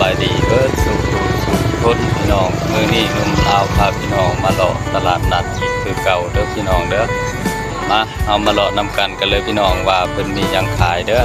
ສະບາຍດີເບິດສູ່ຜູ້ສູ່ຄົນພີ່ນ້ອງ, ມື້ນີ້ໜຸ່ມລາວພາພີ່ນ້ອງມາເລາະຕະຫຼາດນັດອີກຄືເກົ່າເດີພີ່ນ້ອງເດີ. ມາ ເຮົາມາເລາະນຳກັນກັນເລີຍພີ່ນ້ອງ ວ່າເພິ່ນມີຫຍັງຂາຍເດີ.